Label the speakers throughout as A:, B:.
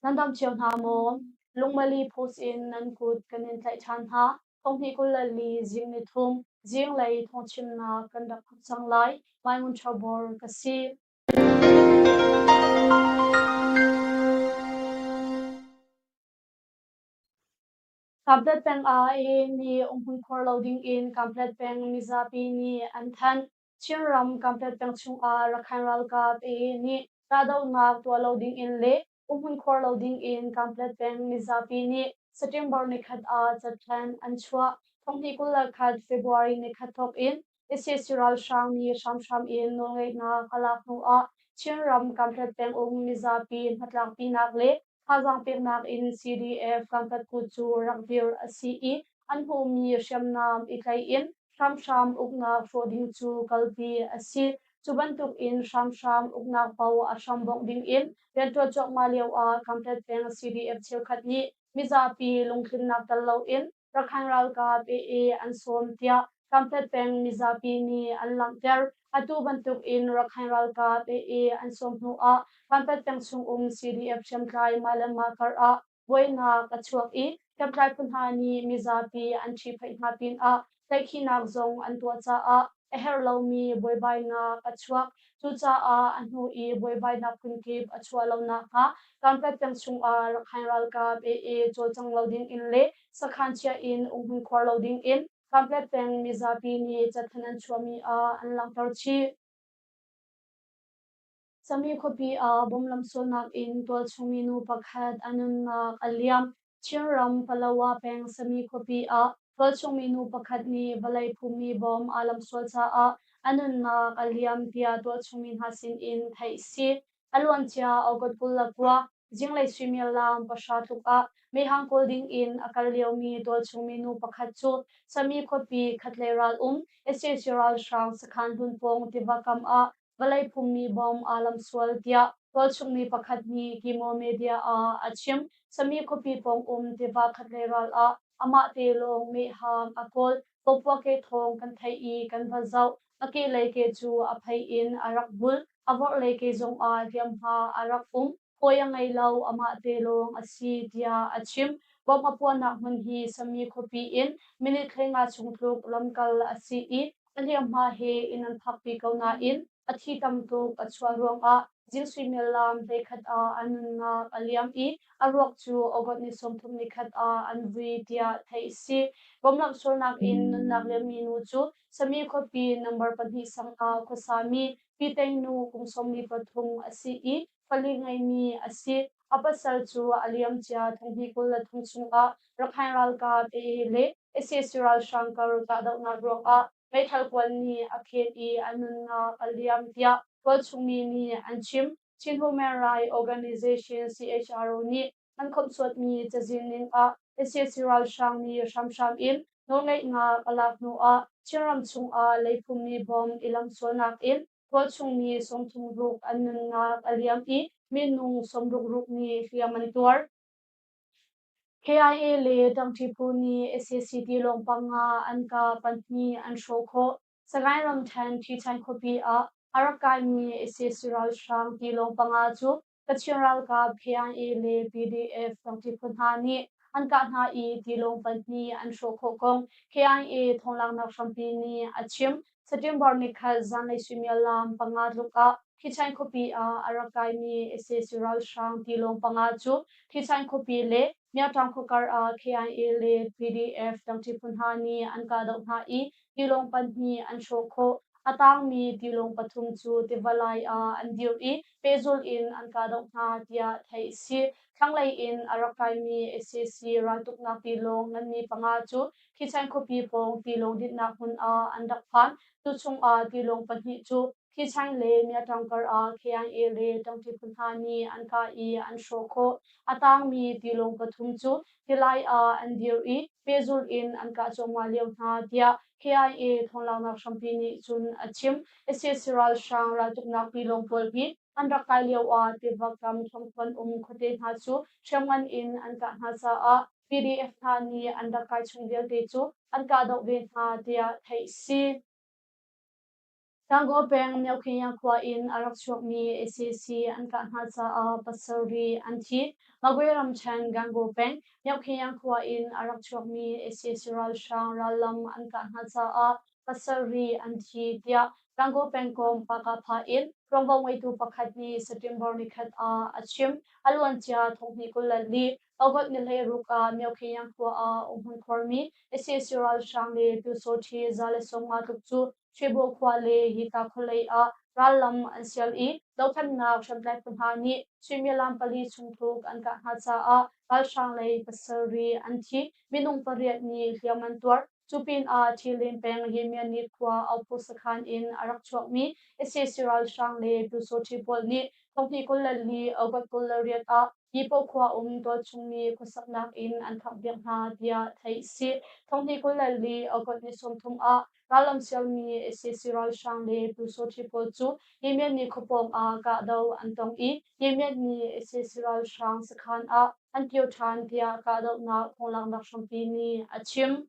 A: Nan dam cio hna maw? Lungmali post in nan kut kan in tlaih ṭhan hna. Thonghnih 24 zing ni thum zinglei thawngchimnak kan rak thawk cang lai. Maimun Ṭhabor ka si. Kanpetlet peng ah AA nih umhmun khuar lo dingin Kanpetlet peng mizapi nih an thanh. Chinram Kanpetlet peng chungah Rakhine ralkap AA nih kahdohnak tuah lo dingin le umhmun khuar lo dingin Kanpetlet peng mizapi nih September nikhat ah cathanh an chuah. Thonghnih 21 February nikhat thawk in sac ralhrang nih hramhram in nawlngeihnak a lak hnu ah Chinram Kanpetlet peng um mizapi hnatlakpinak le Thazaang peknak in CDF Kanpetlet cu rak dirh a si i an hmuhmi hriamnam i tlaih in hramhram uknak hrawh ding cu kalpi a si. Cu bantuk in hramhram uknak paoh a hram bongh ding in rianṭuan cuahmah lio ah Kanpetlet peng CDF cheukhat nih mizapi lungtlinnak tel loin Rakhine ralkap AA an sawm tiah Kanpetlet peng mizapi nih an langhter. Atu bantuk in Rakhine ralkap AA an sawm hnu ah Kanpetlet peng chung um CDF hriamtlai mah le mah kar ah buainak a chuak i hriamtlai phu hna nih mizapi an ṭhihphaih hna pinah tlaihkhihnak zong an tuah caah a herh lomi buaibainak a chuak. Cucaah a hnu i buaibainak phunkip a chuah lo nakhnga Kanpetlet peng chungah Rakhine ralkap AA cawlcang lo dingin le sakhan chia in umhmun khuar lo dingin Kanpetlet peng mizapi nih cathanh an chuahmi ah an langhter chih. Sami khuapi ah bomb lamsualnak in tualchungmi nu pakhat a nunnak a liam. Chinram Palawa peng Sami khuapi ah tualchungmi nu pakhat nih vawlei phummi bomb aa lamsual caah a nunnak a liam tiah tualchungmi hna sinin theih a si. A luancia August 29, zinglei suimilam 9 tluk ah meihang kawl ding in a kal liomi tualchungmi nu pakhat cu Sami khuapi khatlei ral um sac ralhrang sakhan hlun pawng tiva kam ah vawlei phummi bom aa lamsual tiah tualchungmi pakhat nih Kimo Media ah a chim. Sami khuapi pawng um tiva khatlei ral ah amah te lawng mehhang a kawl. Pawpuake thawng kan theih i kan va zoh. A kehlei ke cu a phei in a rak bul. A vorhlei ke zongah hliamhma a rak um. Hawi a ngei lo, amah te lawng a si tiah a chim. Bom a puahnak hmun hi Sami khuapi in minute 15 chung tluk lamkal a si i a hliamhma he inn an phakpi ko nain a thi tam tuk a chuah ruangah zing suimilam 11 ah a nunnak a liam i a ruak cu August ni 30 nikhat ah an vui tiah theih a si. Bomlamh sualnak in nunnak liammi nu cu Sami khuapi number 2 sang ah khuasami Pi Teng nu kum 43 a si i fali ngeimi a si. A pasal cu a liamcia thonghnih 23 chungah Rakhine ralkap AA le sac ralhrang kar kahdohnak ruangah meithal kuan nih a khen i a nunnak a liam tiah tualchungmi nih an chim. Chin Human Rights Organization CHRO nih an khawmhsuatmi cazin ning ah sac ralhrang nih hramhram in nawlngeihnak a lak hnu ah Chinram chungah leiphummi bom i lamsualnak in tualchungmi 36 an nunnak a liam i minung 66 nih hliam an tuar. KIA le ṭangṭi phu nih sac tilawng panga an kah pahnih an hrawh khawh. Sagaing ramṭhen Ṭhiṭhen khuapi ah a rak kaimi sac ralhrang tilawng panga cu Kachin ralkap KIA le PDF ṭangṭi phu hna nih an kah hna i tilawng pahnih an hrawh khawh kong KIA thawnglaknak hrampi nih a chim. September nikhat zanlei suimilam 5 tluk ah Ṭhiṭhen khuapi ah a rak kaimi sac ralhrang tilawng panga cu Ṭhiṭhen khuapi le Myaṭaung khua kar ah KIA le PDF ṭangṭi phu hna nih an kahdoh hna i tilawng pahnih an hrawh khawh. A tangmi tilawng pathum cu tiva lai ah an dir i pehzulh in an kahdoh hna tiah theih a si. Thlanglei in a rak kaimi sac raltuknak tilawng nganmi panga cu Ṭhiṭhen khuapi pawng tilawng dinhnak hmun ah an rak phan. Cu chungah tilawng pahnih cu Thichang le Miaṭang kar ah KIA le ṭangṭi phu hna nih an kah i an hrawh khawh. A tangmi tilawng pathum cu tilai ah an dir i pehzulh in an kah cuahmah lio hna, tiah KIA thawnglaknak hrampi nih cun a chim. Sac ralhrang raltuknak tilawng pawl hi an rak kai lio ah tiva kam thongthuan um khuate hna cu hriamngan in an kah hna caah PDF hna nih an rak kai chung vialte cu an kahdoh ve hna, tiah theih a si. Gangaw peng Myokhing khua in a rak chuakmi sac an kah hna caah pasarih an thi. Magwe ramṭhen Gangaw peng Myokhing khua in a rak chuakmi sac ralhrang rallam an kah hna caah pasarih an thi tiah Gangaw pengkomh Pakapha in ṭuanvo ngeitu pakhat nih September nikhat ah a chim. A luancia thonghnih 24 August ni 16 ah Myokhing khua ah umhmun khuarmi sac ralhrang le Pyusawṭhi 150 tluk cu Shwebo khua le Hika khualei ah rallam an sial i dothlennak hriamtlai phu hna nih suimilam pali chung tluk an kah hna caah ralhrang lei pasarih an thi, minung pariat nih hliam an tuar. Cu pinah Thilin peng Yemyani khua Aupu sakhan in a rak chuakmi sac ralhrang le Pyusawṭhi pawl nih thonghnih 24 August 28 ah Yipo khua um tualchungmi khuasaknak inn an khanghpiak hna tiah theih a si. Thonghnih 24 August ni 30 ah Rallam sialmi sac ralhrang le Pyusawṭhi pawl cu Yemen khuapawng ah kahdo an tong i Yemen sac ralhrang sakhan ah an kir ṭhan tiah kahdohnak thawnglanghnak hrampi nih a chim.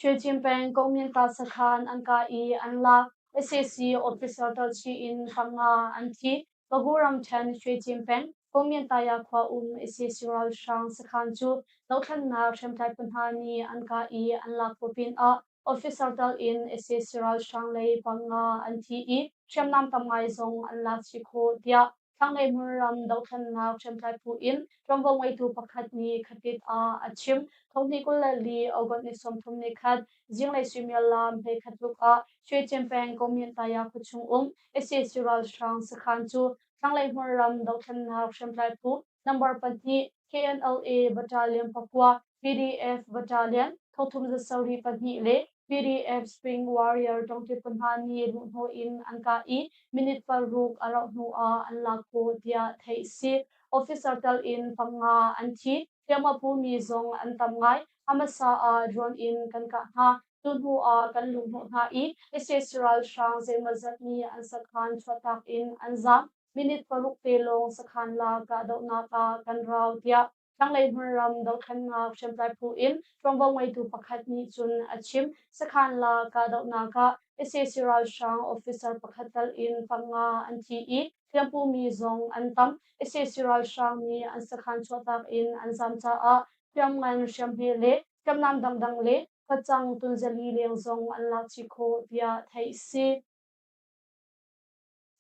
A: Shwecin peng Kongmyinta sakhan an kah i an lak. Sac officer talchi in panga an thi. Pagu ramṭhen Shwecin peng Kongmyintaya khua um sac ralhrang sakhan cu dothlennak hriamtlai phu hna nih an kah i an lak ko pinah officer tal in sac ralhrang lei panga an thi i hriamnam tam ngai zong an lak chih khawh tiah Thlanglei hmunram dothlennak hriamtlai phu in ṭuanvo ngeitu pakhat nih Khatit ah a chim. Thonghnih 24 August ni 30 ni khat zinglei suimilam 11 tluk ah Shwecin peng Komyintaya khuachung um sac ralhrang sakhan cu thlanglei hmunram dothlennak hriamtlai phu number pahnih KNLA Battalion pakua, PDF Battalion thongthum zasarih pahnih le PDF Spring Warrior ṭongṭi phu hna nih luhhnawh in an kah i minute paruk a rauh hnu ah an lak khawh tiah theih a si. Officer tal in panga an thi. Hliam a pumi zong an tam ngai. A hmasa ah drone in kan kah hna. Tu hnu ah kan luhhnawh hna i sac ralhrang zeimawzat nih an sakhan chuahtak in an zaam. Minute paruk te lawng sakhan la kahdohnak ah kan rau tiah Thlanglei hmunram dothlennak hriamtlai phu in ṭuanvo ngeitu pakhat nih cun a chim. Sakhan la kahdohnak ah sac ralhrang officer pakhat tal in panga an thi i hliampumi zong an tam. Sac ralhrang nih an sakhan chuahtak in an zaam caah hriamngan hriamhme le hriamnam dangdang le facang tunzali leng zong an lak chih khawh tiah theih a si.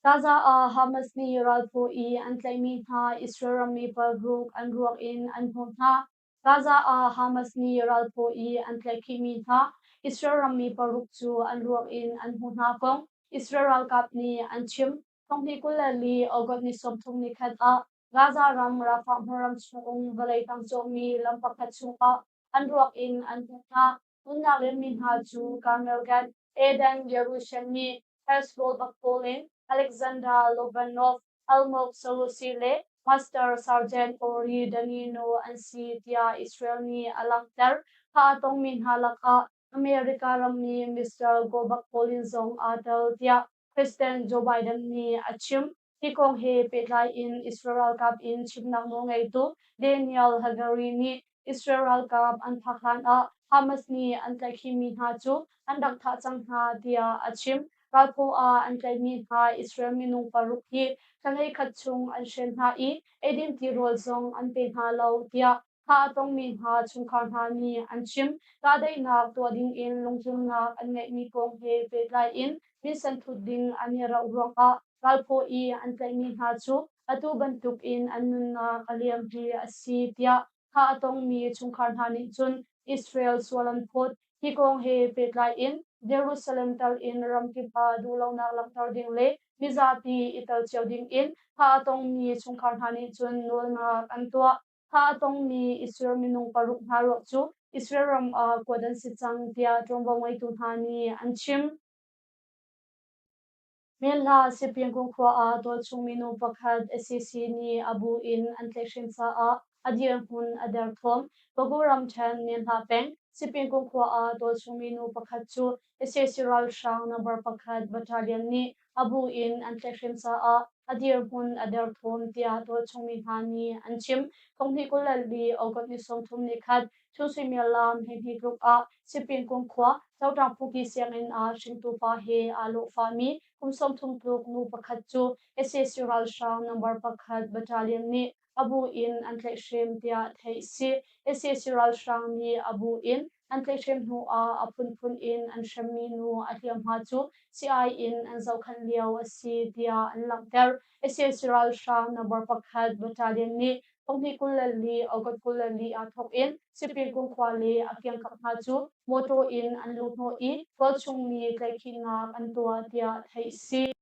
A: Gaza ah Hamas nih ralphaw i an tlaihmi hna Israel rammi paruk an ruak in an hmuh hna. Gaza ah Hamas nih ralphaw i an tlaihkhihmi hna Israel rammi paruk cu an ruak in an hmuh hna kong Israel ralkap nih an chim. Thonghnih 24 August ni 30 nikhat ah Gaza ram Rafah hmunram chungum vawlei tang cawhmi lam pakhat chungah an ruak in an hmuh hna. Nunnak liammi hna cu Carmel Gat, Eden Yerushalmi, Hezbollah Baktolin, Alexander Lobanov, Almog Salusi le Master Sergeant Ori Danino an si tiah Israel nih a langhter. Thah a tongmi hna lakah America rammi Mr. Gobakpolin zong aa tel tiah President Joe Biden nih a chim. Hi kong he pehtlai in Israel ralkap in chimnak nawlngeitu Daniel Hagari nih Israel ralkap an phak hlan ah Hamas nih an tlaihkhimmi hna cu an rak thah cang hna tiah a chim. Ralphaw ah an tlaihmi hna Israel minung paruk hi thla hleikhat chung an hren hna i eidin tirawl zong an pe hna lo tiah Thah a tongmi hna chungkhar hna nih an chim. Kahdaihnak tuah dingin lungtlinnak an ngeihmi kong he pehtlai in minsen thut ding an i rauh ruangah ralphaw i an tlaihmi hna cu atu bantukin an nunnak a liam hi a si tiah thah a tongmi chungkhar hna nih cun Israel sual an phawt. Hi kong he pehtlai in Jerusalem tal in ramkip ah duhlonak langhter ding le mizapi i tel cio dingin thah a tongmi chungkhar hna nih cun nawlnak an tuah. Thah a tongmi Israel minung paruk hna ruak cu Israel ram ah kuat an si cang tiah ṭuanvo ngeitu hna nih an chim. Menhla Sipin khua ah tualchung minu pakhat sac nih a bu in an tlaihhrem caah a dirhmun a derthawm. Pagu ramṭhen Menhla peng Sipin khua ah tualchung minu pakhat cu sac ralhrang number pakhat battalion nih a bu in an tlaihhrem caah a dirhmun a derthawm tiah tualchung mi hna nih an chim. Thonghnih 24 August ni 30 ni khat chun suimilam 12 tluk ah Sipin Kung khua Cotang Phuki sianginn ah hringtu pa he aa lawhfahmi kum 30 tluk nu pakhat cu sac ralhrang number pakhat battalion nih a bu in an tlaihhrem tiah theih a si. Sac ralhrang nih a bu in an tlaihhrem hnu ah a phunphun in an hremmi nu a hliamhma cu sii in an zohkhenh lio a si tiah an langhter. Sac ralhrang number pakhat battalion nih thonghnih 24 August 24 ah thawk in Sipin Kung khua le a kiangkap hna cu motor in an luhhnawh i tualchung mi tlaihkhihnak an tuah tiah theih a si.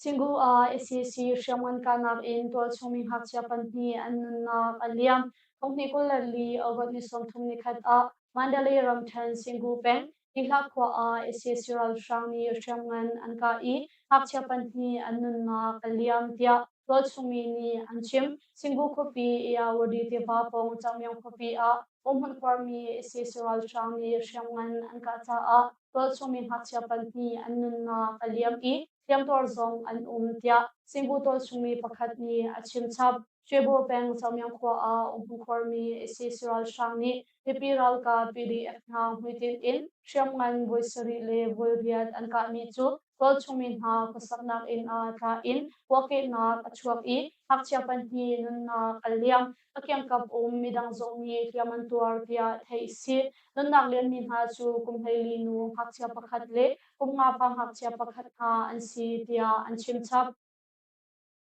A: Singu ah sac hriamngan kahnak in tualchung mi ngakchia pahnih an nunnak a liam. Thonghnih 24 August ni 30 nikhat ah Mandalay ramṭhen Singu peng Tihlah khua ah sac ralhrang nih hriamngan an kah i ngakchia pahnih an nunnak a liam tiah tualchung mi nih an chim. Singu khuapi Ayawady tiva pawng Changmyang khuapi ah umhmun khuarmi sac ralhrang nih hriamngan an kah caah tualchung mi ngakchia pahnih an nunnak a liam i hliamtuar zong an um tiah Singu tualchung mi pakhat nih a chim chap. Shwebo peng Changmyang khua ah umhmun khuarmi sac ralhrang nih mipi ralkap PDF hna hmuitinh in hriamngan voi sarih le voi riat an kahmi cu tualchung mi hna khuasaknak inn ah tla in puahkehnak a chuak i ngakchia pahnih nunnak a liam. A kiangkap um midang zong nih hliam an tuar tiah theih a si. Nunnak liammi hna cu kum 14 nu ngakchia pakhat le kum nga pa ngakchia pakhat hna an si tiah an chim chap.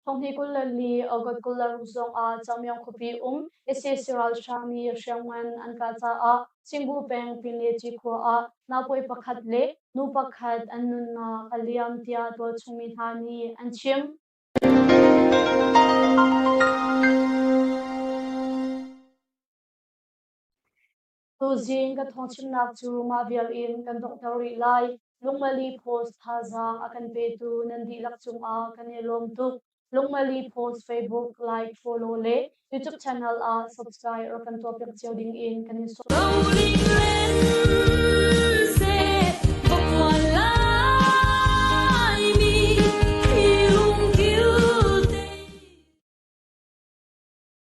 A: Thonghnih 24 August 26 zong ah Chamyang khuapi um sac ralhrang nih hriamngan an kah caah Singu peng Pinleci khua ah naupawi pakhat le nu pakhat an nunnak a liam tiah tualchung mi hna nih an chim. Tuzing ka thawngchimnak cu mah vial in kan donghter rih lai. Lungmali Post thazaang a kan petu nan dihlak cungah kan i lawm tuk. Lungmali Post Facebook like, follow le YouTube channel ah subscribe rak kan tuahpiak cio ding in kan in sawm.